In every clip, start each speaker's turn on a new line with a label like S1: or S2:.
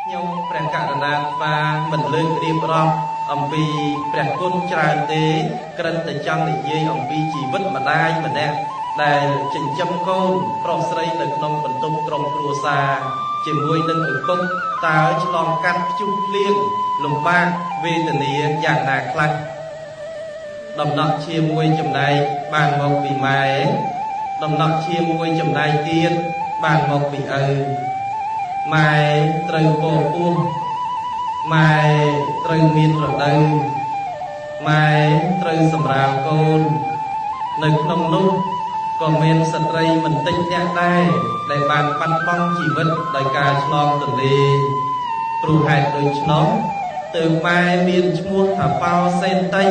S1: ខ្ញុំព្រះករុណាថ្មមិនលើករៀបរាប់អំពីព្រះគុណច្រើនទេគ្រាន់តែចង់និយាយអំពីជីវិតម្ដាយម្នាក់ដែលចិញ្ចឹមកូនប្រុសស្រីនៅក្នុងបន្ទប់ក្រុមគ្រួសារជាមួយនឹងឪពុកតើឆ្លងកាត់ព្យុះភ្លៀងលំបាកវេទនាយ៉ាងណាខ្លះដំណក់ជាមួយចំណែកបានមកពីម៉ែដំណក់ជាមួយចំណែកទៀតបានមកពីឪម៉ែត្រូវពោពោះម៉ែត្រូវមានរដូវម៉ែត្រូវសម្រាលកូននៅក្នុងនោះក៏មានស្ត្រីមិនតិចអ្នកដែរដែលបានបាត់បង់ជីវិតដោយការឆ្លងទន្លេព្រោះហេតុដូច្នោះទើបម៉ែមានឈ្មោះថាប៉ោសេនតី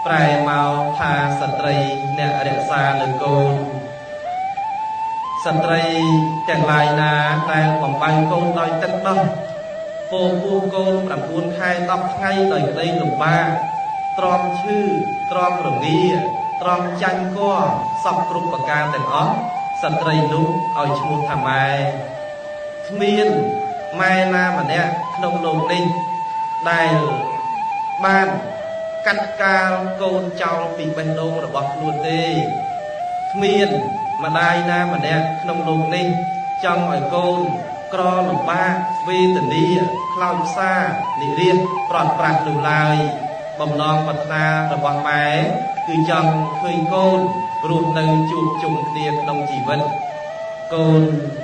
S1: ប្រែមកថាស្ត្រីអ្នករក្សានៅកូនស្ត្រីទាំងឡាយណាដែលបំបាញ់កូនដោយទឹកដោះពោពោះកូន9ខែ10ថ្ងៃដោយក្តីលំបាកទ្រាំឈឺទ្រាំរងាទ្រាំចាញ់គរសពគ្រប់ប្រការទាំងអស់ស្ត្រីនោះឲ្យឈ្មោះថាម៉ែគ្មានម៉ែណាម្នាក់ក្នុងលោកនេះដែលបានកាត់កាលកូនចោលពីបេះដូងរបស់ខ្លួនទេគ្មានម្ដាយណាម្នាក់ក្នុងលោកនេះចង់ឲ្យកូនក្រលំបាកវេទនាខ្លោចផ្សានិរាសប្រត់ប្រាស់នោះឡើយបំណងប្រាថ្នារបស់ម៉ែគឺចង់ឃើញកូនរស់នៅជួបជុំគ្នាក្នុងជីវិតកូន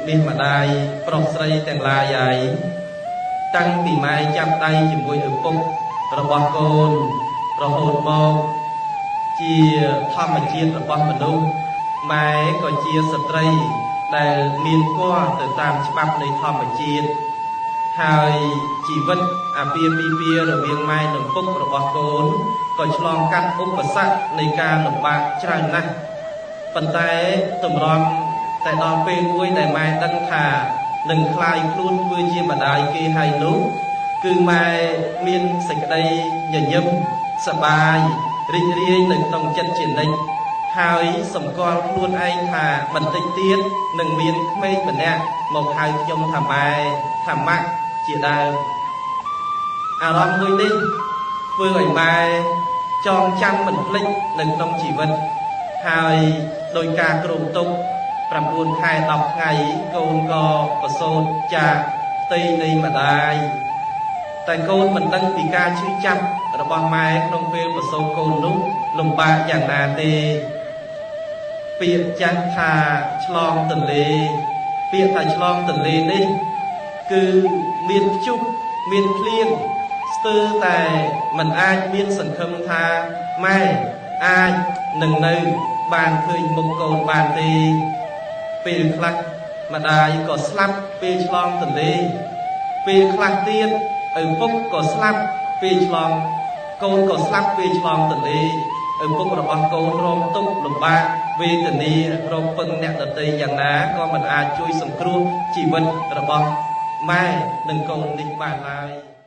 S1: នេះម្ដាយប្រុសស្រីទាំងឡាយហើយតាំងពីម៉ែចាប់ដៃជាមួយឪពុករបស់កូនរហូតមកជាធម្មជាតិរបស់មនុស្សម៉ែក៏ជាស្ត្រីដែលមានគភ៌ទៅតាមច្បាប់នៃធម្មជាតិហើយជីវិតអាពាហ៍ពិពាហ៍រវាងម៉ែនិងពុករបស់កូនក៏ឆ្លងកាត់ឧបសគ្គនៃការលំបាកច្រើនណាស់ប៉ុន្តែទម្រាំតែដល់ពេលមួយដែលម៉ែដឹងថានឹងក្លាយខ្លួនធ្វើជាម្ដាយគេហើយនោះគឺម៉ែមានសេចក្តីញញឹមសប្បាយរីករាយនៅក្នុងចិត្តជានិច្ចហើយសម្គាល់ខ្លួនឯងថាបន្តិចទៀតនឹងមានក្មេងម្នាក់មកហៅខ្ញុំថាម៉ែថាម៉ាក់ជាដើមអារម្មណ៍មួយនេះធ្វើឲ្យម៉ែចងចាំមិនភ្លេចនៅក្នុងជីវិតហើយដោយការគ្រោងទុក9ខែ10ថ្ងៃកូនក៏ប្រសូតចាកផ្ទៃនៃម្ដាយតែកូនមិនដឹងពីការឈឺចាប់របស់ម៉ែក្នុងពេលប្រសូតកូននោះលំបាកយ៉ាងណាទេពាក្យចាស់ថាឆ្លងទន្លេពាក្យថាឆ្លងទន្លេនេះគឺមានព្យុះមានភ្លៀងស្ទើរតែមិនអាចមានសង្ឃឹមថាម៉ែអាចនឹងនៅបានឃើញមុខកូនបានទេពេលខ្លះម្ដាយក៏ស្លាប់ពេលឆ្លងទន្លេពេលខ្លះទៀតឪពុកក៏ស្លាប់ពេលឆ្លងកូនក៏ស្លាប់ពេលឆ្លងទន្លេឪពុករបស់កូនរងទុក្ខលំបាកវេទនារកពឹងអ្នកដទៃយ៉ាងណាក៏មិនអាចជួយសង្គ្រោះជីវិតរបស់ម៉ែនិងកូននេះបានឡើយ។